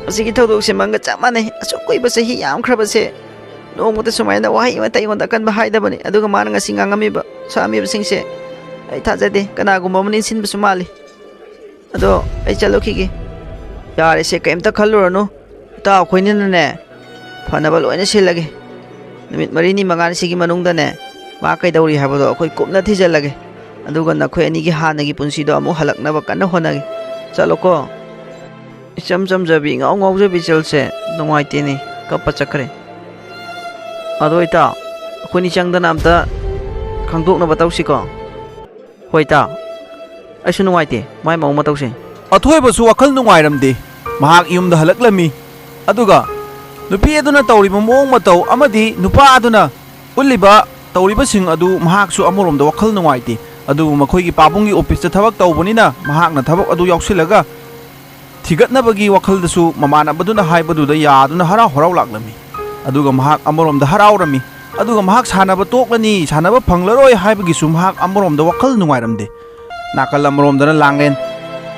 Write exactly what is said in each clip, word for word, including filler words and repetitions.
ꯑꯁꯤꯒꯤ ꯊꯧꯗꯣꯛꯁꯦ ꯃꯪꯒ ꯆꯞ ꯃꯥꯟꯅꯩ꯫ ꯑꯁꯨꯛ ꯀꯨꯏꯕ ꯆꯍꯤ ꯌꯥꯝꯈ꯭ꯔꯕꯁꯦ ꯅꯣꯡꯃꯇ ꯁꯨꯃꯥꯏꯅ ꯋꯥꯍꯩ ꯑꯃꯠꯇ ꯑꯩꯉꯣꯟꯗ ꯑꯀꯟꯕ ꯍꯥꯏꯗꯕꯅꯤ꯫ ꯑꯗꯨꯒ ꯃꯥꯅ ꯉꯁꯤ ꯉꯥꯡꯉꯝꯃꯤꯕ, ꯁꯥꯝꯃꯤꯕꯁꯤꯡꯁꯦ ꯑꯩ ꯊꯥꯖꯗꯦ꯫ ꯀꯅꯥꯒꯨꯝꯕ ꯑꯃꯅ ꯏꯟꯁꯤꯟꯕꯁꯨ ꯃꯥꯜꯂꯤ꯫ ꯑꯗꯣ ꯑꯩ ꯆꯠꯂꯨꯈꯤꯒꯦ꯫ ꯌꯥꯔꯦꯁꯦ, ꯀꯩꯝꯇ ꯈꯜꯂꯨꯔꯅꯨ꯫ ꯏꯇꯥꯎ ꯑꯩꯈꯣꯏꯅꯤꯅꯅꯦ, ꯐꯅꯕ ꯂꯣꯏꯅ ꯁꯤꯜꯂꯒꯦ꯫ ꯅꯨꯃꯤꯠ ꯃꯔꯤꯅꯤ ꯃꯉꯥꯅꯤꯁꯤꯒꯤ ꯃꯅꯨꯡꯗꯅꯦ, ꯃꯥ ꯀꯩꯗꯧꯔꯤ ꯍꯥꯏꯕꯗꯣ ꯑꯩꯈꯣꯏ ꯀꯨꯞꯅ ꯊꯤꯖꯤꯜꯂꯒꯦ꯫ ꯑꯗꯨꯒ ꯅꯈꯣꯏ ꯑꯅꯤꯒꯤ ꯍꯥꯟꯅꯒꯤ ꯄꯨꯟꯁꯤꯗꯣ ꯑꯃꯨꯛ ꯍꯜꯂꯛꯅꯕ ꯀꯟꯅ ꯍꯣꯠꯅꯒꯦ꯫ ꯆꯠꯂꯣꯀꯣ꯫ ꯏꯆꯝ ꯆꯝꯖꯕꯤ, ꯏꯉꯥꯎ ꯉꯥꯎꯖꯕꯤ ꯏꯆꯜꯁꯦ ꯅꯨꯡꯉꯥꯏꯇꯦꯅꯦ, ꯀꯞꯄ ꯆꯠꯈ꯭ꯔꯦ꯫ ꯑꯗꯣ ꯏꯇꯥꯎ, ꯑꯩꯈꯣꯏꯅꯤ ꯆꯪꯗꯅ ꯑꯝꯇ ꯈꯪꯗꯣꯛꯅꯕ ꯇꯧꯁꯤꯀꯣ꯫ ꯍꯣꯏ ꯏꯇꯥꯎ, ꯑꯩꯁꯨ ꯅꯨꯡꯉꯥꯏꯇꯦ ꯃꯥꯏ ꯃꯑꯣꯡ ꯃꯇꯧꯁꯦ꯫ ꯑꯊꯣꯏꯕꯁꯨ ꯋꯥꯈꯜ ꯅꯨꯡꯉꯥꯏꯔꯝꯗꯦ꯫ ꯃꯍꯥꯛ ꯌꯨꯝꯗ ꯍꯜꯂꯛꯂꯝꯃꯤ꯫ ꯑꯗꯨꯒ ꯅꯨꯄꯤ ꯑꯗꯨꯅ ꯇꯧꯔꯤꯕ ꯃꯑꯣꯡ ꯃꯇꯧ ꯑꯃꯗꯤ ꯅꯨꯄꯥ ꯑꯗꯨꯅ ꯎꯠꯂꯤꯕ ꯇꯧꯔꯤꯕꯁꯤꯡ ꯑꯗꯨ ꯃꯍꯥꯛꯁꯨ ꯑꯃꯔꯣꯝꯗ ꯋꯥꯈꯜ ꯅꯨꯡꯉꯥꯏꯇꯦ꯫ ꯑꯗꯨꯕꯨ ꯃꯈꯣꯏꯒꯤ ꯄꯥꯕꯨꯡꯒꯤ ꯑꯣꯐꯤꯁꯇ ꯊꯕꯛ ꯇꯧꯕꯅꯤꯅ ꯃꯍꯥꯛꯅ ꯊꯕꯛ ꯑꯗꯨ ꯌꯥꯎꯁꯤꯜꯂꯒ ꯊꯤꯒꯠꯅꯕꯒꯤ ꯋꯥꯈꯜꯗꯁꯨ ꯃꯃꯥꯟꯅꯕꯗꯨꯅ ꯍꯥꯏꯕꯗꯨꯗ ꯌꯥꯗꯨꯅ ꯍꯔꯥꯎ ꯍꯔꯥꯎ ꯂꯥꯛꯂꯝꯃꯤ꯫ ꯑꯗꯨꯒ ꯃꯍꯥꯛ ꯑꯃꯔꯣꯝꯗ ꯍꯔꯥꯎꯔꯝꯃꯤ꯫ ꯑꯗꯨꯒ ꯃꯍꯥꯛ ꯁꯥꯟꯅꯕ ꯇꯣꯛꯂꯅꯤ, ꯁꯥꯟꯅꯕ ꯐꯪꯂꯔꯣꯏ ꯍꯥꯏꯕꯒꯤꯁꯨ ꯃꯍꯥꯛ ꯑꯃꯔꯣꯝꯗ ꯋꯥꯈꯜ ꯅꯨꯡꯉꯥꯏꯔꯝꯗꯦ꯫ ꯅꯥꯀꯜ ꯑꯃꯔꯣꯝꯗꯅ ꯂꯥꯡꯂꯦꯟ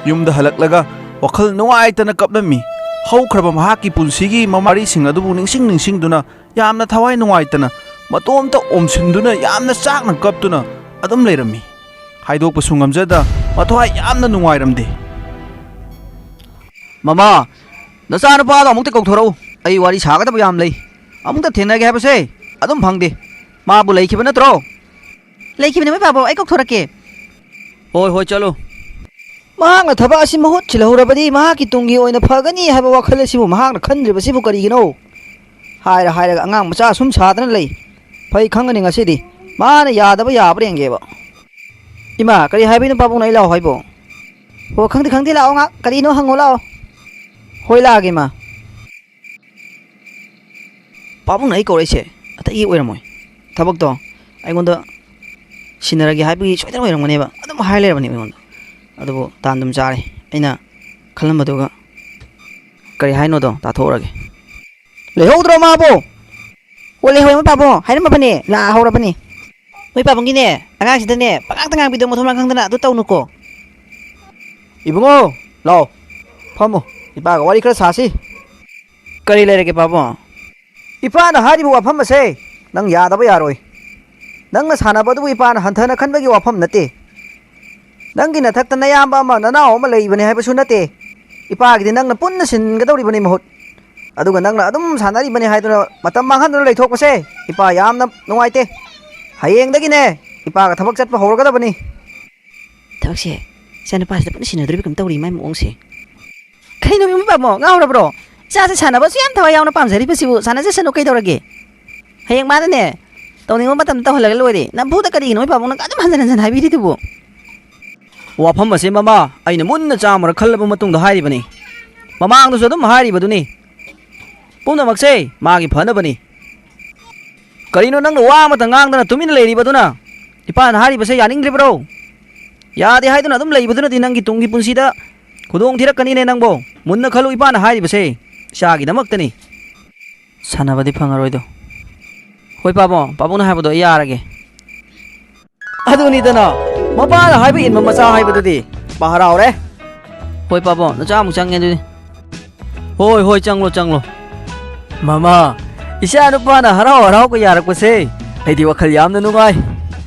ꯌꯨꯝꯗ ꯍꯜꯂꯛꯂꯒ ꯋꯥꯈꯜ ꯅꯨꯡꯉꯥꯏꯇꯅ ꯀꯞꯂꯝꯃꯤ꯫ ꯍꯧꯈ꯭ꯔꯕ ꯃꯍꯥꯛꯀꯤ ꯄꯨꯟꯁꯤꯒꯤ ꯃꯃꯥꯔꯤꯁꯤꯡ ꯑꯗꯨꯕꯨ ꯅꯤꯡꯁꯤꯡ ꯅꯤꯡꯁꯤꯡꯗꯨꯅ ꯌꯥꯝꯅ ꯊꯋꯥꯏ ꯅꯨꯡꯉꯥꯏꯇꯅ, ꯃꯇꯣꯝꯇ ꯑꯣꯝꯁꯤꯟꯗꯨꯅ ꯌꯥꯝꯅ ꯆꯥꯛꯅ ꯀꯞꯇꯨꯅ ꯑꯗꯨꯝ ꯂꯩꯔꯝꯃꯤ꯫ ꯍꯥꯏꯗꯣꯛꯄꯁꯨ ꯉꯝꯖꯗ ꯃꯊ꯭ꯋꯥꯏ ꯌꯥꯝꯅ ꯅꯨꯡꯉꯥꯏꯔꯝꯗꯦ꯫ ꯃꯃꯥ, ꯅꯆꯥꯅꯨꯄꯥꯗꯣ ꯑꯃꯨꯛꯇ ꯀꯧꯊꯣꯔꯛꯎ꯫ ꯑꯩ ꯋꯥꯔꯤ ꯁꯥꯒꯗꯕ ꯌꯥꯝ ꯂꯩ꯫ ꯑꯃꯨꯛꯇ ꯊꯦꯡꯅꯒꯦ ꯍꯥꯏꯕꯁꯦ ꯑꯗꯨꯝ ꯐꯪꯗꯦ꯫ ꯃꯥꯕꯨ ꯂꯩꯈꯤꯕ ꯅꯠꯇ꯭ꯔꯣ? ꯂꯩꯈꯤꯕꯅꯦ, ꯃꯣꯏ ꯄꯥꯕꯨꯡ, ꯑꯩ ꯀꯧꯊꯣꯔꯛꯀꯦ꯫ ꯍꯣꯏ, ꯍꯣꯏ, ꯆꯠꯂꯣ꯫ ꯃꯍꯥꯛꯅ ꯊꯕꯛ ꯑꯁꯤ ꯃꯍꯨꯠ ꯁꯤꯜꯍꯧꯔꯕꯗꯤ ꯃꯍꯥꯛꯀꯤ ꯇꯨꯡꯒꯤ ꯑꯣꯏꯅ ꯐꯒꯅꯤ ꯍꯥꯏꯕ ꯋꯥꯈꯜ ꯑꯁꯤꯕꯨ ꯃꯍꯥꯛꯅ ꯈꯟꯗ꯭ꯔꯤꯕꯁꯤꯕꯨ ꯀꯔꯤꯒꯤꯅꯣ? ꯍꯥꯏꯔ ꯍꯥꯏꯔꯒ ꯑꯉꯥꯡ ꯃꯆꯥ ꯁꯨꯝ ꯁꯥꯗꯅ ꯂꯩ꯫ ꯐꯩ, ꯈꯪꯒꯅꯤ ꯉꯁꯤꯗꯤ꯫ ꯃꯥꯅ ꯌꯥꯗꯕ ꯌꯥꯕ꯭ꯔꯥ ꯌꯦꯡꯒꯦꯕ꯫ ꯏꯃꯥ, ꯀꯔꯤ ꯍꯥꯏꯕꯩꯅꯣ ꯄꯥꯕꯨꯡꯅ ꯑꯩ ꯂꯥꯛꯑꯣ ꯍꯥꯏꯕꯣ? ꯑꯣ, ꯈꯪꯗꯦ, ꯈꯪꯗꯦ, ꯂꯥꯛꯑꯣ ꯉꯥꯛ꯫ ꯀꯔꯤꯅꯣ ꯍꯪꯉꯣ ꯂꯥꯛꯑꯣ꯫ ꯍꯣꯏ, ꯂꯥꯛꯑꯒꯦ, ꯏꯃꯥ꯫ ꯄꯥꯕꯨꯡꯅ ꯑꯩ ꯀꯧꯔꯛꯏꯁꯦ ꯑꯇꯩꯒꯤ ꯑꯣꯏꯔꯝꯃꯣꯏ꯫ ꯊꯕꯛꯇꯣ ꯑꯩꯉꯣꯟꯗ ꯁꯤꯟꯅꯔꯒꯦ ꯍꯥꯏꯕꯒꯤ ꯁꯣꯏꯗꯅ ꯑꯣꯏꯔꯝꯒꯅꯦꯕ꯫ ꯑꯗꯨꯝ ꯍꯥꯏ ꯂꯩꯔꯕꯅꯦꯕ ꯑꯩꯉꯣꯟꯗ꯫ ꯑꯗꯨꯕꯨ ꯇꯥꯟ ꯑꯗꯨꯝ ꯆꯥꯔꯦ꯫ ꯑꯩꯅ ꯈꯜꯂꯝꯕꯗꯨꯒ ꯀꯔꯤ ꯍꯥꯏꯅꯣꯗꯣ ꯇꯥꯊꯣꯛꯎꯔꯒꯦ꯫ ꯂꯩꯍꯧꯗ꯭ꯔꯣ ꯃꯥꯕꯣ? ꯑꯣ, ꯂꯩꯍꯧꯋꯦ, ꯃꯣꯏ ꯄꯥꯕꯨꯡ ꯍꯥꯏꯔꯝꯃꯕꯅꯦ, ꯂꯥꯛꯍꯧꯔꯕꯅꯦ꯫ ꯅꯣꯏ ꯄꯥꯕꯨꯡꯒꯤꯅꯦ, ꯑꯉꯥꯡꯁꯤꯗꯅꯦ, ꯄꯉꯥꯡꯇ ꯉꯥꯡꯕꯤꯗꯣ, ꯃꯊꯣꯡ ꯃꯔꯝ ꯈꯪꯗꯅ ꯑꯗꯨ ꯇꯧꯅꯨꯀꯣ꯫ ꯏꯕꯨꯡꯉꯣ, ꯂꯥꯛꯑꯣ, ꯐꯝꯃꯣ꯫ ꯏꯄꯥꯒ ꯋꯥꯔꯤ ꯈꯔ ꯁꯥꯁꯤ꯫ ꯀꯔꯤ ꯂꯩꯔꯒꯦ, ꯄꯥꯕꯨꯡ? ꯏꯄꯥꯅ ꯍꯥꯏꯔꯤꯕ ꯋꯥꯐꯝ ꯑꯁꯦ ꯅꯪ ꯌꯥꯗꯕ ꯌꯥꯔꯣꯏ꯫ ꯅꯪꯅ ꯁꯥꯟꯅꯕ ꯑꯗꯨꯕꯨ ꯏꯄꯥꯅ ꯍꯟꯊꯅ ꯈꯟꯕꯒꯤ ꯋꯥꯐꯝ ꯅꯠꯇꯦ꯫ ꯅꯪꯒꯤ ꯅꯊꯛꯇ ꯅꯌꯥꯝꯕ ꯑꯃ, ꯅꯅꯥꯎ ꯑꯃ ꯂꯩꯕꯅꯤ ꯍꯥꯏꯕꯁꯨ ꯅꯠꯇꯦ꯫ ꯏꯄꯥꯒꯤꯗꯤ ꯅꯪꯅ ꯄꯨꯟꯅ ꯁꯤꯟꯒꯗꯧꯔꯤꯕꯅꯤ ꯃꯍꯨꯠ꯫ ꯑꯗꯨꯒ ꯅꯪꯅ ꯑꯗꯨꯝ ꯁꯥꯟꯅꯔꯤꯕꯅꯤ ꯍꯥꯏꯗꯨꯅ ꯃꯇꯝ ꯃꯥꯡꯍꯟꯗꯨꯅ ꯂꯩꯊꯣꯛꯄꯁꯦ ꯏꯄꯥ ꯌꯥꯝꯅ ꯅꯨꯡꯉꯥꯏꯇꯦ꯫ ꯍꯌꯦꯡꯗꯒꯤꯅꯦ ꯏꯄꯥꯒ ꯊꯕꯛ ꯆꯠꯄ ꯍꯧꯔꯒꯗꯕꯅꯤ꯫ ꯊꯕꯛꯁꯦ ꯏꯆꯥꯅꯨꯄꯥꯁꯤꯗ ꯄꯨꯟꯅ ꯁꯤꯟꯅꯗꯣꯔꯤꯕ ꯀꯩꯅꯣꯝ ꯇꯧꯔꯤ ꯃꯥꯏ ꯃꯑꯣꯡꯁꯦ꯫ ꯀꯩꯅꯣ ꯏꯕꯨꯡ ꯄꯥꯕꯨꯡ, ꯉꯥꯎꯔꯕ꯭ꯔꯣ? ꯏꯆꯥꯁꯦ ꯁꯥꯟꯅꯕꯁꯨ ꯌꯥꯝ ꯊꯋꯥꯏ ꯌꯥꯎꯅ ꯄꯥꯝꯖꯔꯤꯕꯁꯤꯕꯨ ꯁꯥꯟꯅꯖꯁꯅꯨ ꯀꯩꯗꯧꯔꯒꯦ? ꯍꯌꯦꯡ ꯃꯥꯅꯅꯦ, ꯇꯧꯅꯤꯡꯕ ꯃꯇꯝꯗ ꯇꯧꯍꯜꯂꯒ ꯂꯣꯏꯔꯦ꯫ ꯅꯝꯐꯨꯗ ꯀꯔꯤꯒꯤꯅꯣ ꯏꯄꯥꯕꯨꯡꯅ ꯑꯗꯨꯝ ꯍꯟꯖꯤꯟ ꯍꯟꯖꯤꯟ ꯍꯥꯏꯕꯤꯔꯤꯗꯨꯕꯨ? ꯋꯥꯐꯝ ꯑꯁꯦ, ꯃꯃꯥ, ꯑꯩꯅ ꯃꯨꯟꯅ ꯆꯥꯝꯃꯔꯛ ꯈꯜꯂꯕ ꯃꯇꯨꯡꯗ ꯍꯥꯏꯔꯤꯕꯅꯤ꯫ ꯃꯃꯥꯡꯗꯁꯨ ꯑꯗꯨꯝ ꯍꯥꯏꯔꯤꯕꯗꯨꯅꯤ꯫ ꯄꯨꯝꯅꯃꯛꯁꯦ ꯃꯥꯒꯤ ꯐꯅꯕꯅꯤ꯫ ꯀꯔꯤꯅꯣ ꯅꯪꯅ ꯋꯥ ꯑꯃꯇ ꯉꯥꯡꯗꯅ ꯇꯨꯃꯤꯟꯅ ꯂꯩꯔꯤꯕꯗꯨꯅ? ꯏꯄꯥꯅ ꯍꯥꯏꯔꯤꯕꯁꯦ ꯌꯥꯅꯤꯡꯗ꯭ꯔꯤꯕ꯭ꯔꯣ? ꯌꯥꯗꯦ ꯍꯥꯏꯗꯨꯅ ꯑꯗꯨꯝ ꯂꯩꯕꯗꯨꯅꯗꯤ ꯅꯪꯒꯤ ꯇꯨꯡꯒꯤ ꯄꯨꯟꯁꯤꯗ ꯈꯨꯗꯣꯡ ꯊꯤꯔꯛꯀꯅꯤꯅꯦ ꯅꯪꯕꯣ꯫ ꯃꯨꯟꯅ ꯈꯜꯂꯨ, ꯏꯄꯥꯅ ꯍꯥꯏꯔꯤꯕꯁꯦ ꯏꯆꯥꯒꯤꯗꯃꯛꯇꯅꯤ꯫ ꯁꯥꯟꯅꯕꯗꯤ ꯐꯪꯉꯔꯣꯏꯗꯣ꯫ ꯍꯣꯏ ꯄꯥꯕꯨꯡ, ꯄꯥꯕꯨꯡꯅ ꯍꯥꯏꯕꯗꯣ ꯑꯩ ꯌꯥꯔꯒꯦ꯫ ꯑꯗꯨꯅꯤꯗꯅ, ꯃꯄꯥꯅ ꯍꯥꯏꯕ ꯏꯟꯕ ꯃꯆꯥ ꯍꯥꯏꯕꯗꯨꯗꯤ꯫ ꯄꯥ ꯍꯔꯥꯎꯔꯦ꯫ ꯍꯣꯏ ꯄꯥꯕꯨꯡ, ꯅꯆꯥ ꯑꯃꯨꯛ ꯆꯪꯉꯦ ꯑꯗꯨꯗꯤ꯫ ꯍꯣꯏ, ꯍꯣꯏ, ꯆꯪꯂꯣ, ꯆꯪꯂꯣ꯫ ꯃꯃꯥ, ꯏꯆꯥ ꯅꯨꯄꯥꯅ ꯍꯔꯥꯎ ꯍꯔꯥꯎꯒ ꯌꯥꯔꯛꯄꯁꯦ ꯑꯩꯗꯤ ꯋꯥꯈꯜ ꯌꯥꯝꯅ ꯅꯨꯡꯉꯥꯏ꯫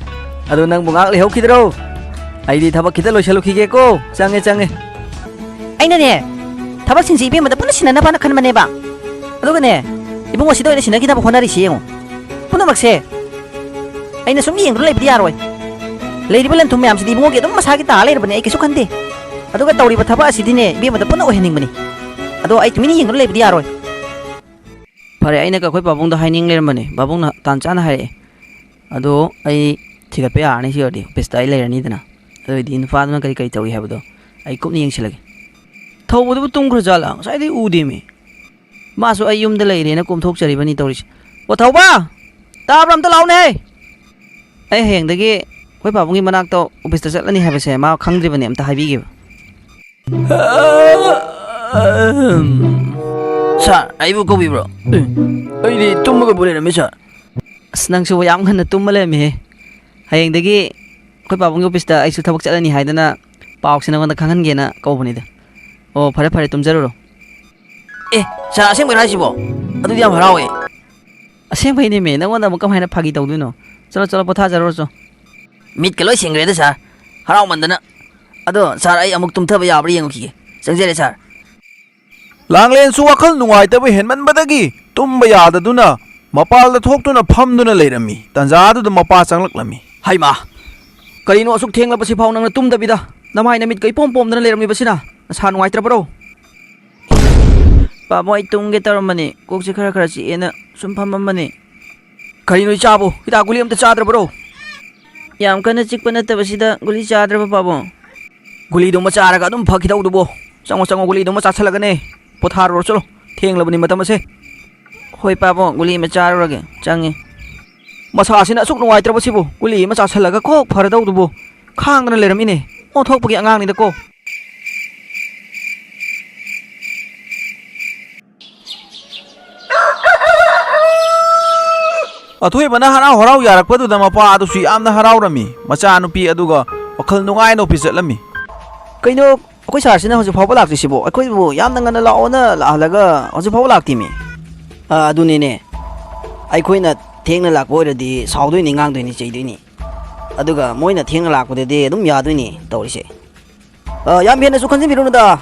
ꯑꯗꯣ ꯅꯪꯕꯨ ꯉꯥꯏꯍꯥꯛ ꯂꯩꯍꯧꯈꯤꯗ꯭ꯔꯣ? ꯑꯩꯗꯤ ꯊꯕꯛ ꯈꯤꯇ ꯂꯣꯏꯁꯤꯜꯂꯨꯈꯤꯒꯦꯀꯣ꯫ ꯆꯪꯉꯦ, ꯆꯪꯉꯦ꯫ ꯑꯩꯅꯅꯦ, ꯊꯕꯛꯁꯤꯡꯁꯦ ꯏꯕꯦꯝꯃꯗ ꯄꯨꯟꯅ ꯁꯤꯟꯅꯅꯕꯅ ꯈꯟꯕꯅꯦꯕ꯫ ꯑꯗꯨꯒꯅꯦ, ꯏꯕꯨꯡꯉꯣ ꯁꯤꯗ ꯑꯣꯏꯅ ꯁꯤꯟꯅꯈꯤꯅꯕ ꯍꯣꯠꯅꯔꯤꯁꯤ ꯌꯦꯡꯉꯣ꯫ ꯄꯨꯝꯅꯃꯛꯁꯦ ꯑꯩꯅ ꯁꯨꯝ ꯌꯦꯡꯗꯨꯅ ꯂꯩꯕꯗꯤ ꯌꯥꯔꯣꯏ꯫ ꯂꯩꯔꯤꯕ ꯂꯟ ꯊꯨꯝ ꯃꯌꯥꯝꯁꯤꯗꯤ ꯏꯕꯨꯡꯉꯣꯒꯤ ꯑꯗꯨꯝ ꯃꯁꯥꯒꯤ ꯇꯥꯔ ꯂꯩꯔꯕꯅꯦ, ꯑꯩ ꯀꯩꯁꯨ ꯈꯟꯗꯦ꯫ ꯑꯗꯨꯒ ꯇꯧꯔꯤꯕ ꯊꯕꯛ ꯑꯁꯤꯗꯤꯅꯦ, ꯏꯕꯦꯝꯃꯗ ꯄꯨꯟꯅ ꯑꯣꯏꯍꯟꯅꯤꯡꯕꯅꯤ꯫ ꯑꯗꯣ ꯑꯩ ꯇꯨꯃꯤꯟꯅ ꯌꯦꯡꯗꯨꯅ ꯂꯩꯕꯗꯤ ꯌꯥꯔꯣꯏ꯫ ꯐꯔꯦ, ꯑꯩꯅ ꯑꯩꯈꯣꯏ ꯄꯥꯕꯨꯡꯗ ꯍꯥꯏꯅꯤꯡ ꯂꯩꯔꯝꯕꯅꯦ, ꯄꯥꯕꯨꯡꯅ ꯇꯥꯟ ꯆꯥꯅ ꯍꯥꯏꯔꯛꯑꯦ꯫ ꯑꯗꯣ ꯑꯩ ꯊꯤꯒꯠꯄ ꯌꯥꯔꯅꯤ, ꯁꯤ ꯑꯣꯏꯔꯗꯤ ꯑꯣꯐꯤꯁꯇ ꯑꯩ ꯂꯩꯔꯅꯤꯗꯅ꯫ ꯑꯗꯨ ꯑꯣꯏꯔꯗꯤ ꯅꯨꯄꯥꯗꯨꯅ ꯀꯔꯤ ꯀꯔꯤ ꯇꯧꯏ ꯍꯥꯏꯕꯗꯣ ꯑꯩ ꯀꯨꯞꯅ ꯌꯦꯡꯁꯤꯜꯂꯒꯦ꯫ ꯊꯧꯕꯗꯨꯕꯨ ꯇꯨꯝꯈ꯭ꯔ ꯖꯥꯠꯂꯥ? ꯉꯁꯥꯏꯗꯩ ꯎꯗꯦꯃꯤ꯫ ꯃꯥꯁꯨ ꯑꯩ ꯌꯨꯝꯗ ꯂꯩꯔꯦꯅ ꯀꯣꯝꯊꯣꯛꯆꯔꯤꯕꯅꯤ ꯇꯧꯔꯤꯁꯦ꯫ ꯑꯣ ꯊꯧꯕ! ꯇꯥꯕ꯭ꯔꯥ? ꯑꯝꯇ ꯂꯥꯛꯎꯅꯦ! ꯑꯩ ꯍꯌꯦꯡꯗꯒꯤ ꯑꯩꯈꯣꯏ ꯄꯥꯕꯨꯡꯒꯤ ꯃꯅꯥꯛꯇ ꯑꯣꯐꯤꯁꯇ ꯆꯠꯂꯅꯤ ꯍꯥꯏꯕꯁꯦ ꯃꯥ ꯈꯪꯗ꯭ꯔꯤꯕꯅꯦ, ꯑꯝꯇ ꯍꯥꯏꯕꯤꯒꯦꯕ꯫ ꯁꯥꯔ, ꯑꯩꯕꯨ ꯀꯧꯕꯤꯕ꯭ꯔꯣ? ꯑꯦ, ꯑꯩꯗꯤ ꯇꯨꯝꯃꯒꯕꯨ ꯂꯩꯔꯝꯃꯤ, ꯁꯥꯔ꯫ ꯑꯁ, ꯅꯪꯁꯨ ꯌꯥꯝ ꯉꯟꯅ ꯇꯨꯝꯃ ꯂꯩꯔꯝꯃꯤꯍꯦ꯫ ꯍꯌꯦꯡꯗꯒꯤ ꯑꯩꯈꯣꯏ ꯄꯥꯕꯨꯡꯒꯤ ꯑꯣꯐꯤꯁꯇ ꯑꯩꯁꯨ ꯊꯕꯛ ꯆꯠꯂꯅꯤ ꯍꯥꯏꯗꯅ ꯄꯥꯎꯁꯦ ꯅꯉꯣꯟꯗ ꯈꯪꯍꯟꯒꯦꯅ ꯀꯧꯕꯅꯤꯗ꯫ ꯑꯣ, ꯐꯔꯦ ꯐꯔꯦ, ꯇꯨꯝꯖꯔꯨꯔꯣ꯫ ꯑꯦ, ꯁꯥꯔ, ꯑꯁꯦꯡꯕꯩꯔꯣ ꯍꯥꯏꯁꯤꯕꯣ? ꯑꯗꯨꯗꯤ ꯌꯥꯝ ꯍꯔꯥꯎꯋꯦ꯫ ꯑꯁꯦꯡꯕꯩꯅꯦꯃꯦ, ꯅꯉꯣꯟꯗ ꯑꯃꯨꯛ ꯀꯃꯥꯏꯅ ꯐꯥꯒꯤ ꯇꯧꯗꯣꯏꯅꯣ? ꯆꯠꯂꯣ ꯆꯠꯂꯣ, ꯄꯣꯊꯥꯖꯔꯨꯔꯣ ꯆꯣ꯫ ꯃꯤꯠꯀ ꯂꯣꯏ ꯁꯤꯡꯈ꯭ꯔꯦꯗ ꯁꯥꯔ, ꯍꯔꯥꯎꯃꯟꯗꯅ꯫ ꯑꯗꯣ ꯁꯥꯔ, ꯑꯩ ꯑꯃꯨꯛ ꯇꯨꯝꯊꯕ ꯌꯥꯕ꯭ꯔꯥ ꯌꯦꯡꯉꯨꯈꯤꯒꯦ꯫ ꯆꯪꯖꯔꯦ ꯁꯥꯔ꯫ ꯂꯥꯡꯂꯦꯟꯁꯨ ꯋꯥꯈꯜ ꯅꯨꯡꯉꯥꯏꯇꯕ ꯍꯦꯟꯃꯟꯕꯗꯒꯤ ꯇꯨꯝꯕ ꯌꯥꯗꯗꯨꯅ ꯃꯄꯥꯜꯗ ꯊꯣꯛꯇꯨꯅ ꯐꯝꯗꯨꯅ ꯂꯩꯔꯝꯃꯤ꯫ ꯇꯟꯖꯥꯗꯨꯗ ꯃꯄꯥ ꯆꯪꯂꯛꯂꯝꯃꯤ꯫ ꯍꯩꯃꯥ! ꯀꯔꯤꯅꯣ ꯑꯁꯨꯛ ꯊꯦꯡꯂꯕꯁꯤꯐꯥꯎ ꯅꯪꯅ ꯇꯨꯝꯗꯕꯤꯗ ꯅꯃꯥꯏ ꯅꯃꯤꯠꯀ ꯏꯄꯣꯝ ꯄꯣꯝꯗꯅ ꯂꯩꯔꯝꯂꯤꯕꯁꯤꯅ? ꯅꯁꯥ ꯅꯨꯡꯉꯥꯏꯇ꯭ꯔꯕꯔꯣ? ꯄꯥꯕꯨꯡ, ꯑꯩ ꯇꯨꯝꯒꯦ ꯇꯧꯔꯝꯕꯅꯤ꯫ ꯀꯣꯛꯁꯦ ꯈꯔ ꯈꯔ ꯆꯤꯛꯑꯦꯅ ꯁꯨꯝ ꯐꯝꯃꯝꯕꯅꯤ꯫ ꯀꯔꯤꯅꯣ ꯏꯆꯥꯕꯨ? ꯍꯤꯗꯥꯛ ꯒꯨꯂꯤ ꯑꯝꯇ ꯆꯥꯗ꯭ꯔꯕꯔꯣ? ꯌꯥꯝ ꯀꯟꯅ ꯆꯤꯛꯄ ꯅꯠꯇꯕꯁꯤꯗ ꯒꯨꯂꯤ ꯆꯥꯗ꯭ꯔꯕ, ꯄꯥꯕꯨꯡ꯫ ꯒꯨꯂꯤꯗꯨꯃ ꯆꯥꯔꯒ ꯑꯗꯨꯝ ꯐꯈꯤꯗꯧꯗꯨꯕꯣ꯫ ꯆꯪꯉꯣ, ꯆꯪꯉꯣ, ꯒꯨꯂꯤꯗꯨꯃ ꯆꯥꯁꯤꯜꯂꯒꯅꯦ ꯄꯣꯊꯥꯔꯨꯔꯣ ꯆꯠꯂꯣ꯫ ꯊꯦꯡꯂꯕꯅꯤ ꯃꯇꯝ ꯑꯁꯦ꯫ ꯍꯣꯏ, ꯄꯥꯕꯨꯡ, ꯒꯨꯂꯤ ꯑꯃ ꯆꯥꯔꯨꯔꯒꯦ꯫ ꯆꯪꯉꯦ꯫ ꯃꯁꯥꯁꯤꯅ ꯑꯁꯨꯛ ꯅꯨꯡꯉꯥꯏꯇ꯭ꯔꯕꯁꯤꯕꯨ, ꯒꯨꯂꯤ ꯑꯃ ꯆꯥꯁꯤꯜꯂꯒ ꯀꯣꯛ ꯐꯔꯗꯧꯗꯨꯕꯨ꯫ ꯈꯥꯡꯗꯅ ꯂꯩꯔꯝꯃꯤꯅꯦ ꯑꯣꯟꯊꯣꯛꯄꯒꯤ ꯑꯉꯥꯡꯅꯤꯗꯀꯣ꯫ ꯑꯊꯣꯏꯕꯅ ꯍꯔꯥꯎ ꯍꯔꯥꯎ ꯌꯥꯔꯛꯄꯗꯨꯗ ꯃꯄꯥ ꯑꯗꯨꯁꯨ ꯌꯥꯝꯅ ꯍꯔꯥꯎꯔꯝꯃꯤ꯫ ꯃꯆꯥꯅꯨꯄꯤ ꯑꯗꯨꯒ ꯋꯥꯈꯜ ꯅꯨꯡꯉꯥꯏꯅ ꯑꯣꯐꯤꯁ ꯆꯠꯂꯝꯃꯤ꯫ ꯀꯩꯅꯣ, ꯑꯩꯈꯣꯏ ꯁꯥꯔꯁꯤꯅ ꯍꯧꯖꯤꯛ ꯐꯥꯎꯕ ꯂꯥꯛꯇ꯭ꯔꯤꯁꯤꯕꯣ? ꯑꯩꯈꯣꯏꯕꯨ ꯌꯥꯝꯅ ꯉꯟꯅ ꯂꯥꯛꯑꯣꯅ ꯂꯥꯛꯍꯜꯂꯒ ꯍꯧꯖꯤꯛ ꯐꯥꯎꯕ ꯂꯥꯛꯇꯦꯃꯤ꯫ ꯑꯥ, ꯑꯗꯨꯅꯤꯅꯦ꯫ ꯑꯩꯈꯣꯏꯅ ꯊꯦꯡꯅ ꯂꯥꯛꯄ ꯑꯣꯏꯔꯗꯤ ꯁꯥꯎꯗꯣꯏꯅꯤ, ꯉꯥꯡꯗꯣꯏꯅꯤ, ꯆꯩꯗꯣꯏꯅꯤ꯫ ꯑꯗꯨꯒ ꯃꯣꯏꯅ ꯊꯦꯡꯅ ꯂꯥꯛꯄꯗꯗꯤ ꯑꯗꯨꯝ ꯌꯥꯗꯣꯏꯅꯤ ꯇꯧꯔꯤꯁꯦ꯫ ꯑ, ꯌꯥꯝ ꯍꯦꯟꯅꯁꯨ ꯈꯟꯖꯤꯟꯕꯤꯔꯨꯅꯨꯗ꯫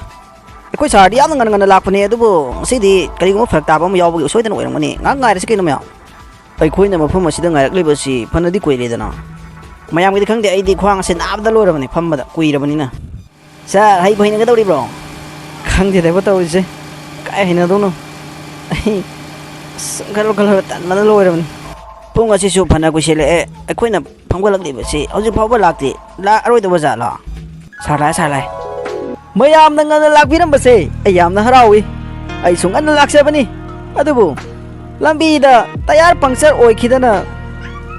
ꯑꯩꯈꯣꯏ ꯁꯥꯔꯗꯤ ꯌꯥꯝꯅ ꯉꯟꯅ ꯉꯟꯅ ꯂꯥꯛꯄꯅꯦ, ꯑꯗꯨꯕꯨ ꯉꯁꯤꯗꯤ ꯀꯔꯤꯒꯨꯝꯕ ꯐꯔꯛ ꯇꯥꯕ ꯑꯃ ꯌꯥꯎꯕꯒꯤ ꯁꯣꯏꯗꯅ ꯑꯣꯏꯔꯝꯒꯅꯤ꯫ ꯉꯥꯏꯍꯥꯛ ꯉꯥꯏꯔꯁꯤ ꯀꯩꯅꯣ ꯃꯌꯥꯝ꯫ ꯑꯩꯈꯣꯏꯅ ꯃꯐꯝ ꯑꯁꯤꯗ ꯉꯥꯏꯔꯛꯂꯤꯕꯁꯤ ꯐꯅꯗꯤ ꯀꯨꯏꯔꯦꯗꯅ꯫ ꯃꯌꯥꯝꯒꯤꯗꯤ ꯈꯪꯗꯦ, ꯑꯩꯗꯤ ꯈ꯭ꯋꯥꯡ ꯑꯁꯦ ꯅꯥꯕꯗ ꯂꯣꯏꯔꯕꯅꯦ ꯐꯝꯕꯗ ꯀꯨꯏꯔꯕꯅꯤꯅ꯫ ꯁꯥꯔ, ꯍꯩꯕꯨ ꯍꯩꯅꯒꯗꯧꯔꯤꯕ꯭ꯔꯣ? ꯈꯪꯗꯦꯗꯕꯣ ꯇꯧꯔꯤꯁꯦ꯫ ꯀꯥꯏ ꯍꯩꯅꯗꯧꯅꯣ? ꯑꯩ ꯑꯁ, ꯈꯜꯂꯨ ꯈꯜꯂꯨꯔ ꯇꯟꯕꯅ ꯂꯣꯏꯔꯕꯅꯤ꯫ ꯄꯨꯡ ꯑꯁꯤꯁꯨ ꯐꯅ ꯀꯨꯏꯁꯤꯜꯂꯛꯑꯦ꯫ ꯑꯩꯈꯣꯏꯅ ꯐꯝꯒꯠꯂꯛꯂꯤꯕꯁꯤ ꯍꯧꯖꯤꯛ ꯐꯥꯎꯕ ꯂꯥꯛꯇꯦ꯫ ꯂꯥꯛꯑꯔꯣꯏꯗꯕ ꯖꯥꯠꯂꯣ? ꯁꯥꯔ ꯂꯥꯛꯑꯦ, ꯁꯥꯔ ꯂꯥꯛꯑꯦ꯫ ꯃꯌꯥꯝꯅ ꯉꯟꯅ ꯂꯥꯛꯄꯤꯔꯝꯕꯁꯦ ꯑꯩ ꯌꯥꯝꯅ ꯍꯔꯥꯎꯏ꯫ ꯑꯩꯁꯨ ꯉꯟꯅ ꯂꯥꯛꯆꯕꯅꯤ꯫ ꯑꯗꯨꯕꯨ ꯂꯝꯕꯤꯗ ꯇꯌꯥꯔ ꯄꯪꯆꯔ ꯑꯣꯏꯈꯤꯗꯅ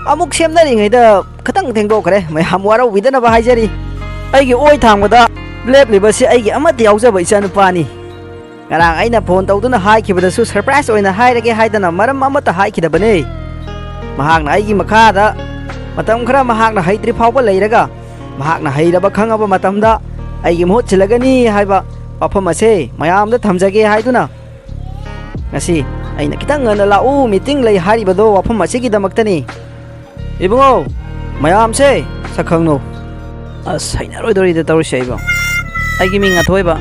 ꯑꯃꯨꯛ ꯁꯦꯝꯅꯔꯤꯉꯩꯗ ꯈꯤꯇꯪ ꯊꯦꯡꯗꯣꯛꯈ꯭ꯔꯦ꯫ ꯃꯌꯥꯝ ꯋꯥꯔꯧꯕꯤꯗꯅꯕ ꯍꯥꯏꯖꯔꯤ꯫ ꯑꯩꯒꯤ ꯑꯣꯏ ꯊꯥꯡꯕꯗ ꯂꯦꯞꯂꯤꯕꯁꯤ ꯑꯩꯒꯤ ꯑꯃꯠꯇ ꯌꯥꯎꯖꯕ ꯏꯆꯥꯅꯨꯄꯥꯅꯤ꯫ ꯉꯔꯥꯡ ꯑꯩꯅ ꯐꯣꯟ ꯇꯧꯗꯨꯅ ꯍꯥꯏꯈꯤꯕꯗꯁꯨ ꯁꯔꯄ꯭ꯔꯥꯏꯖ ꯑꯣꯏꯅ ꯍꯥꯏꯔꯒꯦ ꯍꯥꯏꯗꯅ ꯃꯔꯝ ꯑꯃꯠꯇ ꯍꯥꯏꯈꯤꯗꯕꯅꯦ꯫ ꯃꯍꯥꯛꯅ ꯑꯩꯒꯤ ꯃꯈꯥꯗ ꯃꯇꯝ ꯈꯔ ꯃꯍꯥꯛꯅ ꯍꯩꯇ꯭ꯔꯤ ꯐꯥꯎꯕ ꯂꯩꯔꯒ ꯃꯍꯥꯛꯅ ꯍꯩꯔꯕ ꯈꯪꯉꯕ ꯃꯇꯝꯗ ꯑꯩꯒꯤ ꯃꯍꯨꯠ ꯁꯤꯜꯂꯒꯅꯤ ꯍꯥꯏꯕ ꯋꯥꯐꯝ ꯑꯁꯦ ꯃꯌꯥꯝꯗ ꯊꯝꯖꯒꯦ ꯍꯥꯏꯗꯨꯅ ꯉꯁꯤ ꯑꯩꯅ ꯈꯤꯇꯪ ꯉꯟꯅ ꯂꯥꯛꯎ, ꯃꯤꯇꯤꯡ ꯂꯩ ꯍꯥꯏꯔꯤꯕꯗꯣ ꯋꯥꯐꯝ ꯑꯁꯤꯒꯤꯗꯃꯛꯇꯅꯤ꯫ ꯏꯕꯨꯡꯉꯣ, ꯃꯌꯥꯝꯁꯦ ꯁꯛꯈꯪꯅꯧ꯫ ꯑꯁ, ꯍꯩꯅꯔꯣꯏꯗꯧꯔꯤꯗ ꯇꯧꯔꯤꯁꯦ ꯑꯩꯕꯣ꯫ ꯑꯩꯒꯤ ꯃꯤꯡ ꯑꯊꯣꯏꯕ꯫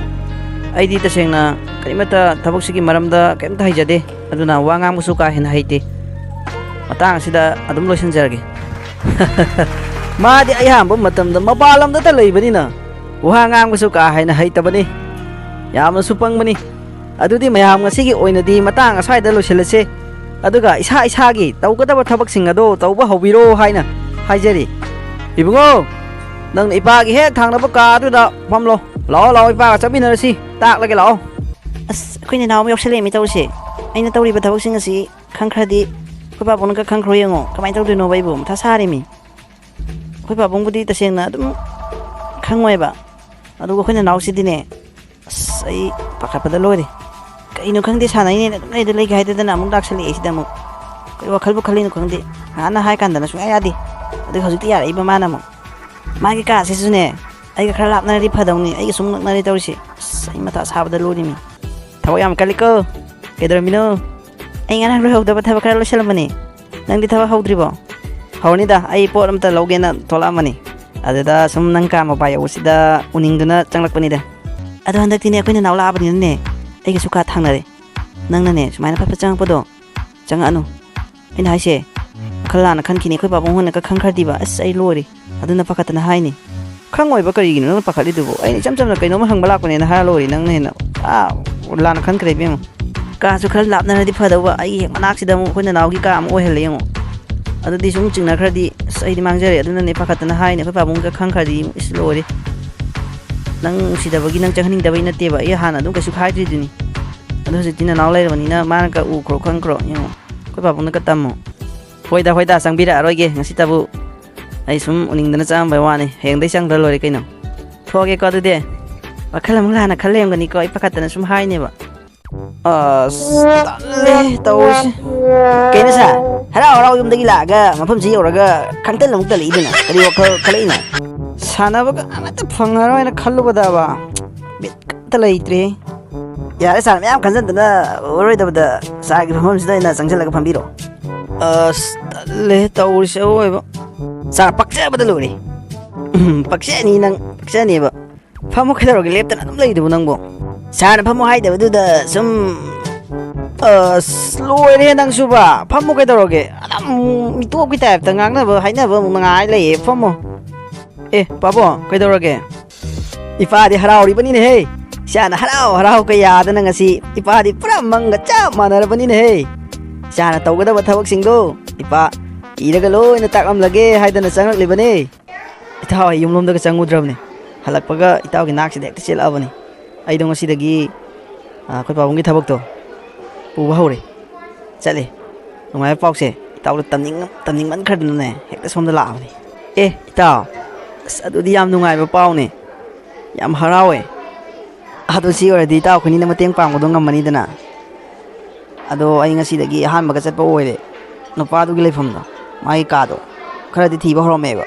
ꯑꯩꯗꯤ ꯇꯁꯦꯡꯅ ꯀꯔꯤꯃꯠꯇ ꯊꯕꯛꯁꯤꯒꯤ ꯃꯔꯝꯗ ꯀꯔꯤꯝꯇ ꯍꯩꯖꯗꯦ, ꯑꯗꯨꯅ ꯋꯥ ꯉꯥꯡꯕꯁꯨ ꯀꯥ ꯍꯦꯟꯅ ꯍꯩꯇꯦ꯫ ꯃꯇꯥꯡ ꯑꯁꯤꯗ ꯑꯗꯨꯝ ꯂꯣꯏꯁꯤꯟꯖꯔꯒꯦ꯫ ꯃꯥꯗꯤ ꯑꯍꯥꯟꯕ ꯃꯇꯝꯗ ꯃꯄꯥꯟ ꯂꯝꯗꯇ ꯂꯩꯕꯅꯤꯅ ꯋꯥ ꯉꯥꯡꯕꯁꯨ ꯀꯥ ꯍꯦꯟꯅ ꯍꯩꯇꯕꯅꯤ, ꯌꯥꯝꯅꯁꯨ ꯄꯪꯕꯅꯤ꯫ ꯑꯗꯨꯗꯤ ꯃꯌꯥꯝ ꯉꯁꯤꯒꯤ ꯑꯣꯏꯅꯗꯤ ꯃꯇꯥꯡ ꯑꯁ꯭ꯋꯥꯏꯗ ꯂꯣꯏꯁꯤꯜꯂꯁꯦ, ꯑꯗꯨꯒ ꯏꯁꯥ ꯏꯁꯥꯒꯤ ꯇꯧꯒꯗꯕ ꯊꯕꯛꯁꯤꯡ ꯑꯗꯣ ꯇꯧꯕ ꯍꯧꯕꯤꯔꯣ ꯍꯥꯏꯅ ꯍꯥꯏꯖꯔꯤ꯫ ꯏꯕꯨꯡꯉꯣ, ꯅꯪꯅ ꯏꯄꯥꯒꯤ ꯍꯦꯛ ꯊꯥꯡꯅꯕ ꯀꯥ ꯑꯗꯨꯗ ꯐꯝꯂꯣ꯫ ꯂꯥꯛꯑꯣ, ꯂꯥꯛꯑꯣ, ꯏꯄꯥꯒ ꯆꯠꯃꯤꯟꯅꯔꯁꯤ, ꯇꯥꯛꯂꯒꯦ, ꯂꯥꯛꯑꯣ꯫ ꯑꯁ, ꯑꯩꯈꯣꯏ ꯅꯅꯥꯎ ꯑꯃ ꯌꯥꯎꯁꯜꯂꯛꯑꯦꯃꯤ ꯇꯧꯔꯤꯁꯦ꯫ ꯑꯩꯅ ꯇꯧꯔꯤꯕ ꯊꯕꯛꯁꯤꯡ ꯑꯁꯤ ꯈꯪꯈ꯭ꯔꯗꯤ ꯑꯩꯈꯣꯏ ꯄꯥꯕꯨꯡꯅꯒ ꯈꯪꯈ꯭ꯔꯣ ꯌꯦꯡꯉꯣ꯫ ꯀꯃꯥꯏꯅ ꯇꯧꯗꯣꯏꯅꯣꯕ ꯑꯩꯕꯨ? ꯃꯊꯥ ꯁꯥꯔꯦꯃꯤ꯫ ꯑꯩꯈꯣꯏ ꯄꯥꯕꯨꯡꯕꯨꯗꯤ ꯇꯁꯦꯡꯅ ꯑꯗꯨꯝ ꯈꯪꯉꯣꯏꯕ꯫ ꯑꯗꯨꯒ ꯑꯩꯈꯣꯏ ꯅꯅꯥꯎꯁꯤꯗꯤꯅꯦ, ꯑꯁ, ꯑꯩ ꯄꯥꯈꯠꯄꯗ ꯂꯣꯏꯔꯦ꯫ ꯀꯩꯅꯣ ꯈꯪꯗꯦ, ꯁꯥꯟꯅꯩꯅꯦꯅ ꯑꯗꯨꯝ ꯂꯩꯗ ꯂꯩꯒꯦ ꯍꯥꯏꯗꯗꯅ ꯑꯃꯨꯛ ꯂꯥꯛꯁꯜꯂꯛꯑꯦ ꯁꯤꯗ ꯑꯃꯨꯛ꯫ ꯀꯩ ꯋꯥꯈꯜꯕꯨ ꯈꯜꯂꯤꯅꯣ ꯈꯪꯗꯦ꯫ ꯍꯥꯟꯅ ꯍꯥꯏ ꯀꯥꯟꯗꯅ ꯁꯨꯡꯌꯥ ꯌꯥꯗꯦ꯫ ꯑꯗꯨꯒ ꯍꯧꯖꯤꯛꯇꯤ ꯌꯥꯔꯛꯏꯕ ꯃꯥꯅ ꯑꯃꯨꯛ꯫ ꯃꯥꯒꯤ ꯀꯥꯁꯤꯁꯨꯅꯦ, ꯑꯩꯒ ꯈꯔ ꯂꯥꯞꯅꯔꯗꯤ ꯐꯗꯧꯅꯤ, ꯑꯩꯒ ꯁꯨꯝ ꯅꯛꯅꯔꯦ ꯇꯧꯔꯤꯁꯦ꯫ ꯑꯁ, ꯑꯩ ꯃꯊꯥ ꯁꯥꯕꯗ ꯂꯣꯏꯔꯤꯃꯤ꯫ ꯊꯕꯛ ꯌꯥꯝ ꯀꯜꯂꯤꯀꯣ꯫ ꯀꯩꯗꯧꯔꯝꯃꯤꯅꯣ? ꯑꯩ ꯉꯔꯥꯡ ꯂꯣꯏꯍꯧꯗꯕ ꯊꯕꯛ ꯈꯔ ꯂꯣꯏꯁꯜꯂꯝꯕꯅꯦ꯫ ꯅꯪꯗꯤ ꯊꯕꯛ ꯍꯧꯗ꯭ꯔꯤꯕꯣ? ꯍꯧꯔꯅꯤꯗ, ꯑꯩ ꯄꯣꯠ ꯑꯝꯇ ꯂꯧꯒꯦꯅ ꯊꯣꯛꯂꯛꯑꯝꯕꯅꯤ꯫ ꯑꯗꯨꯗ ꯁꯨꯝ ꯅꯪ ꯀꯥ ꯃꯄꯥ ꯌꯧꯕꯁꯤꯗ ꯎꯅꯤꯡꯗꯨꯅ ꯆꯪꯂꯛꯄꯅꯤꯗ꯫ ꯑꯗꯣ ꯍꯟꯗꯛꯇꯤꯅꯦ, ꯑꯩꯈꯣꯏ ꯅꯅꯥꯎ ꯂꯥꯛꯑꯕꯅꯤꯅꯅꯦ, ꯑꯩꯒꯁꯨ ꯀꯥ ꯊꯥꯡꯅꯔꯦ꯫ ꯅꯪꯅꯅꯦ, ꯁꯨꯃꯥꯏꯅ ꯐꯠ ꯐꯠ ꯆꯪꯉꯛꯄꯗꯣ, ꯆꯪꯉꯛꯑꯅꯨ꯫ ꯑꯩꯅ ꯍꯥꯏꯁꯦ, ꯋꯥꯈꯜ ꯂꯥꯟꯅ ꯈꯟꯈꯤꯅꯤ, ꯑꯩꯈꯣꯏ ꯄꯥꯕꯨꯡ ꯍꯣꯏꯅꯒ ꯈꯪꯈ꯭ꯔꯗꯤꯕ, ꯑꯁ, ꯑꯩ ꯂꯣꯏꯔꯦ꯫ ꯑꯗꯨꯅ ꯄꯥꯈꯠꯇꯅ ꯍꯥꯏꯅꯤ꯫ ꯈꯪꯉꯣꯏꯕ ꯀꯔꯤꯒꯤꯅꯣ ꯅꯪꯅ ꯄꯥꯈꯠꯂꯤꯗꯨꯕꯨ? ꯑꯩꯅ ꯏꯆꯝ ꯆꯝꯅ ꯀꯩꯅꯣꯝꯃ ꯍꯪꯕ ꯂꯥꯛꯄꯅꯦꯅ ꯍꯥꯏꯔ ꯂꯣꯏꯔꯦ, ꯅꯪꯅ ꯍꯦꯟꯅ, ꯑꯥ, ꯂꯥꯟꯅ ꯈꯟꯈ꯭ꯔꯦ ꯏꯕꯦꯝꯃ꯫ ꯀꯥꯁꯨ ꯈꯔ ꯂꯥꯞꯅꯔꯗꯤ ꯐꯗꯧꯕ, ꯑꯩꯒꯤ ꯍꯦꯛ ꯃꯅꯥꯛꯁꯤꯗ ꯑꯃꯨꯛ ꯑꯩꯈꯣꯏ ꯅꯅꯥꯎꯒꯤ ꯀꯥ ꯑꯃꯨꯛ ꯑꯣꯏꯍꯜꯂꯦ ꯌꯦꯡꯉꯣ꯫ ꯑꯗꯨꯗꯤ ꯁꯨꯝ ꯆꯤꯡꯅꯈ꯭ꯔꯗꯤ, ꯑꯁ, ꯑꯩꯗꯤ ꯃꯥꯡꯖꯔꯦ꯫ ꯑꯗꯨꯅꯅꯦ ꯄꯥꯈꯠꯇꯅ ꯍꯥꯏꯅꯦ, ꯑꯩꯈꯣꯏ ꯄꯥꯕꯨꯡꯒ ꯈꯪꯈ꯭ꯔꯗꯤ, ꯏꯁ, ꯂꯣꯏꯔꯦ꯫ ꯅꯪ ꯅꯨꯡꯁꯤꯗꯕꯒꯤ, ꯅꯪ ꯆꯪꯍꯟꯅꯤꯡꯗꯕꯩ ꯅꯠꯇꯦꯕ, ꯑꯩ ꯍꯥꯟꯅ ꯑꯗꯨꯝ ꯀꯩꯁꯨ ꯍꯥꯏꯗ꯭ꯔꯤꯗꯨꯅꯤ꯫ ꯑꯗꯣ ꯍꯧꯖꯤꯛꯇꯤ ꯅꯅꯥꯎ ꯂꯩꯔꯕꯅꯤꯅ ꯃꯥꯅꯒ ꯎꯈ꯭ꯔꯣ ꯈꯪꯈ꯭ꯔꯣ ꯌꯦꯡꯉꯣ, ꯑꯩꯈꯣꯏ ꯄꯥꯕꯨꯡꯅꯒ ꯇꯝꯃꯣ꯫ ꯍꯣꯏꯗ, ꯍꯣꯏꯗ, ꯆꯪꯕꯤꯔꯛꯑꯔꯣꯏꯒꯦ ꯉꯁꯤꯇꯕꯨ꯫ ꯑꯩ ꯁꯨꯝ ꯎꯅꯤꯡꯗꯅ ꯆꯪꯉꯝꯕꯩ ꯋꯥꯅꯤ, ꯍꯌꯦꯡꯗꯩ ꯆꯪꯗ꯭ꯔ ꯂꯣꯏꯔꯦ ꯀꯩꯅꯣ꯫ ꯊꯣꯛꯑꯒꯦꯀꯣ ꯑꯗꯨꯗꯤ꯫ ꯋꯥꯈꯜ ꯑꯃꯨꯛ ꯂꯥꯟꯅ ꯈꯜ ꯂꯩꯔꯝꯒꯅꯤꯀꯣ, ꯑꯩ ꯄꯥꯈꯠꯇꯅ ꯁꯨꯝ ꯍꯥꯏꯅꯦꯕ꯫ ꯑꯁ, ꯇꯜꯂꯦ ꯇꯧꯔꯤꯁꯦ꯫ ꯀꯩꯅꯣ ꯁꯥꯔ? ꯍꯔꯥꯎ ꯍꯔꯥꯎ ꯌꯨꯝꯗꯒꯤ ꯂꯥꯛꯑꯒ ꯃꯐꯝꯁꯤ ꯌꯧꯔꯒ ꯈꯪꯇꯜ ꯑꯃꯨꯛ ꯇꯜꯂꯛꯏꯗꯨꯅ? ꯀꯔꯤ ꯋꯥꯈꯜ ꯈꯜꯂꯛꯏꯅꯣ? ꯁꯥꯟꯅꯕꯒ ꯑꯃꯠꯇ ꯐꯪꯉꯔꯣꯏꯅ ꯈꯜꯂꯨꯕꯗꯕ ꯕꯤꯠ ꯑꯝꯇ ꯂꯩꯇ꯭ꯔꯦ꯫ ꯌꯥꯔꯦ ꯁꯥꯔ, ꯃꯌꯥꯝ ꯈꯟꯖꯟꯗꯅ ꯑꯣꯏꯔꯣꯏꯗꯕꯗ ꯁꯥꯔꯒꯤ ꯐꯝꯐꯝꯁꯤꯗ ꯑꯣꯏꯅ ꯆꯪꯁꯤꯜꯂꯒ ꯐꯝꯕꯤꯔꯣ꯫ ꯑꯁ, ꯇꯜꯂꯦ ꯇꯧꯔꯤꯁꯦ ꯑꯋꯣꯏꯕ꯫ ꯁꯥꯔ, ꯄꯛꯆꯕꯗ ꯂꯣꯏꯔꯦ꯫ ꯎꯝ, ꯄꯛꯆꯅꯤ ꯅꯪ, ꯄꯛꯆꯅꯦꯕ꯫ ꯐꯝꯃꯣ, ꯀꯩꯗꯧꯔꯒꯦ? ꯂꯦꯞꯇꯅ ꯑꯗꯨꯝ ꯂꯩꯗꯨꯕꯨ ꯅꯪꯕꯨ꯫ ꯁꯥꯔꯅ ꯐꯝꯃꯣ ꯍꯥꯏꯗꯕꯗꯨꯗ ꯁꯨꯝ꯫ ꯑꯁ, ꯂꯣꯏꯔꯦ ꯅꯪꯁꯨꯕ꯫ ꯐꯝꯃꯣ, ꯀꯩꯗꯧꯔꯒꯦ? ꯑꯗꯨꯝ ꯃꯤꯇꯣꯞꯀꯤ ꯇꯥꯏꯞꯇ ꯉꯥꯡꯅꯕ ꯍꯥꯏꯅꯕ ꯑꯃꯨꯛ ꯉꯥꯏ ꯂꯩꯌꯦ꯫ ꯐꯝꯃꯣ꯫ ꯑꯦ, ꯄꯥꯕꯣ, ꯀꯩꯗꯧꯔꯒꯦ? ꯏꯄꯥꯗꯤ ꯍꯔꯥꯎꯔꯤꯕꯅꯤꯅꯦꯍꯦ꯫ ꯏꯆꯥꯅ ꯍꯔꯥꯎ ꯍꯔꯥꯎ ꯀꯌꯥꯗꯅ ꯉꯁꯤ ꯏꯄꯥꯗꯤ ꯄꯨꯔꯥ ꯃꯪꯒ ꯆꯞ ꯃꯥꯟꯅꯔꯕꯅꯤꯅꯦꯍꯦ꯫ ꯏꯆꯥꯅ ꯇꯧꯒꯗꯕ ꯊꯕꯛꯁꯤꯡꯗꯣ ꯏꯄꯥ ꯏꯔꯒ ꯂꯣꯏꯅ ꯇꯥꯛꯂꯝꯂꯒꯦ ꯍꯥꯏꯗꯅ ꯆꯪꯂꯛꯂꯤꯕꯅꯦ꯫ ꯏꯇꯥꯎ, ꯑꯩ ꯌꯨꯝꯂꯣꯝꯗꯒ ꯆꯪꯉꯨꯗ꯭ꯔꯕꯅꯦ꯫ ꯍꯜꯂꯛꯄꯒ ꯏꯇꯥꯎꯒꯤ ꯅꯥꯛꯁꯤꯗ ꯍꯦꯛꯇ ꯆꯦꯜꯂꯛꯑꯕꯅꯤ꯫ ꯑꯩꯗꯣ ꯉꯁꯤꯗꯒꯤ, ꯑ, ꯑꯩꯈꯣꯏ ꯄꯥꯕꯨꯡꯒꯤ ꯊꯕꯛꯇꯣ ꯄꯨꯕ ꯍꯧꯔꯦ꯫ ꯆꯠꯂꯦ꯫ ꯅꯨꯡꯉꯥꯏꯕ ꯄꯥꯎꯁꯦ ꯏꯇꯥꯎꯗ ꯇꯝꯅꯤꯡ-, ꯇꯝꯅꯤꯡꯃꯟꯈ꯭ꯔꯗꯅꯅꯦ ꯍꯦꯛꯇ ꯁꯣꯝꯗ ꯂꯥꯛꯑꯕꯅꯤ꯫ ꯑꯦ, ꯏꯇꯥꯎ, ꯑꯁ, ꯑꯗꯨꯗꯤ ꯌꯥꯝ ꯅꯨꯡꯉꯥꯏꯕ ꯄꯥꯎꯅꯦ꯫ ꯌꯥꯝ ꯍꯔꯥꯎꯋꯦ꯫ ꯑꯗꯨ ꯁꯤ ꯑꯣꯏꯔꯗꯤ ꯏꯇꯥꯎ ꯑꯩꯈꯣꯏꯅꯤꯅ ꯃꯇꯦꯡ ꯄꯥꯡꯕꯗꯣ ꯉꯝꯃꯅꯤꯗꯅ꯫ ꯑꯗꯣ ꯑꯩ ꯉꯁꯤꯗꯒꯤ ꯑꯍꯥꯟꯕꯒ ꯆꯠꯄ ꯑꯣꯏꯔꯦ꯫ ꯅꯨꯄꯥꯗꯨꯒꯤ ꯂꯩꯐꯝꯗꯣ, ꯃꯥꯒꯤ ꯀꯥꯗꯣ ꯈꯔꯗꯤ ꯊꯤꯕ ꯍꯧꯔꯝꯃꯦꯕ꯫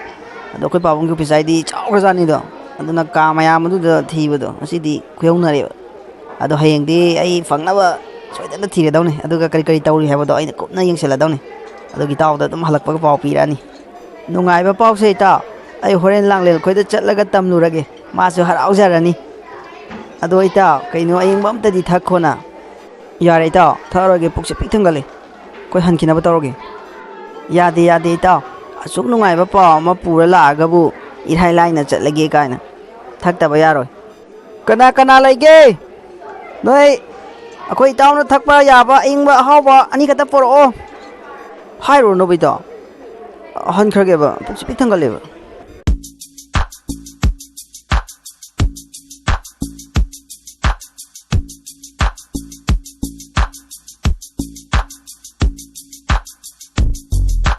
ꯑꯗꯣ ꯑꯩꯈꯣꯏ ꯄꯥꯕꯨꯡꯒꯤ ꯑꯣꯐꯤꯁ ꯍꯥꯏꯗꯤ ꯆꯥꯎꯈ꯭ꯔꯖꯥꯠꯅꯤꯗꯣ꯫ ꯑꯗꯨꯅ ꯀꯥ ꯃꯌꯥꯝ ꯑꯗꯨꯗ ꯊꯤꯕꯗꯣ ꯉꯁꯤꯗꯤ ꯈꯨꯌꯧꯅꯔꯦꯕ꯫ ꯑꯗꯣ ꯍꯌꯦꯡꯗꯤ ꯑꯩ ꯐꯪꯅꯕ ꯁꯣꯏꯗꯅ ꯊꯤꯔꯗꯧꯅꯤ꯫ ꯑꯗꯨꯒ ꯀꯔꯤ ꯀꯔꯤ ꯇꯧꯔꯤ ꯍꯥꯏꯕꯗꯣ ꯑꯩꯅ ꯀꯨꯞꯅ ꯌꯦꯡꯁꯤꯜꯂꯗꯧꯅꯤ꯫ ꯑꯗꯨꯒ ꯏꯇꯥꯎꯗ ꯑꯗꯨꯝ ꯍꯜꯂꯛꯄꯒ ꯄꯥꯎ ꯄꯤꯔꯛꯑꯅꯤ꯫ ꯅꯨꯡꯉꯥꯏꯕ ꯄꯥꯎꯁꯦ ꯏꯇꯥꯎ, ꯑꯩ ꯍꯣꯔꯦꯟ ꯂꯥꯡꯂꯦꯜ ꯈꯣꯏꯗ ꯆꯠꯂꯒ ꯇꯝꯂꯨꯔꯒꯦ꯫ ꯃꯥꯁꯨ ꯍꯔꯥꯎꯖꯔꯅꯤ꯫ ꯑꯗꯣ ꯏꯇꯥꯎ, ꯀꯩꯅꯣ ꯑꯌꯤꯡꯕ ꯑꯝꯇꯗꯤ ꯊꯛꯈꯣꯅ꯫ ꯌꯥꯔꯦ ꯏꯇꯥꯎ, ꯊꯛꯑꯔꯣꯏꯒꯦ, ꯄꯨꯛꯁꯦ ꯄꯤꯛ ꯊꯟꯒꯠꯂꯦ꯫ ꯑꯩꯈꯣꯏ ꯍꯟꯈꯤꯅꯕ ꯇꯧꯔꯒꯦ꯫ ꯌꯥꯗꯦ, ꯌꯥꯗꯦ ꯏꯇꯥꯎ, ꯑꯁꯨꯛ ꯅꯨꯡꯉꯥꯏꯕ ꯄꯥꯎ ꯑꯃ ꯄꯨꯔ ꯂꯥꯛꯑꯒꯕꯨ ꯏꯔꯥꯏ ꯂꯥꯏꯅ ꯆꯠꯂꯒꯦ ꯀꯥꯏꯅ꯫ ꯊꯛꯇꯕ ꯌꯥꯔꯣꯏ꯫ ꯀꯅꯥ ꯀꯅꯥ ꯂꯩꯒꯦ? ꯅꯣꯏ ꯑꯩꯈꯣꯏ ꯏꯇꯥꯎꯅ ꯊꯛꯄ ꯌꯥꯕ ꯑꯏꯪꯕ ꯑꯍꯥꯎꯕ ꯑꯅꯤꯈꯛꯇ ꯄꯣꯔꯛꯑꯣ꯫ ꯍꯥꯏꯔꯨꯔꯅꯨꯕ ꯏꯇꯥꯎ, ꯍꯟꯈ꯭ꯔꯒꯦꯕ, ꯄꯨꯛꯁꯦ ꯄꯤꯛ ꯊꯟꯒꯠꯂꯦꯕ꯫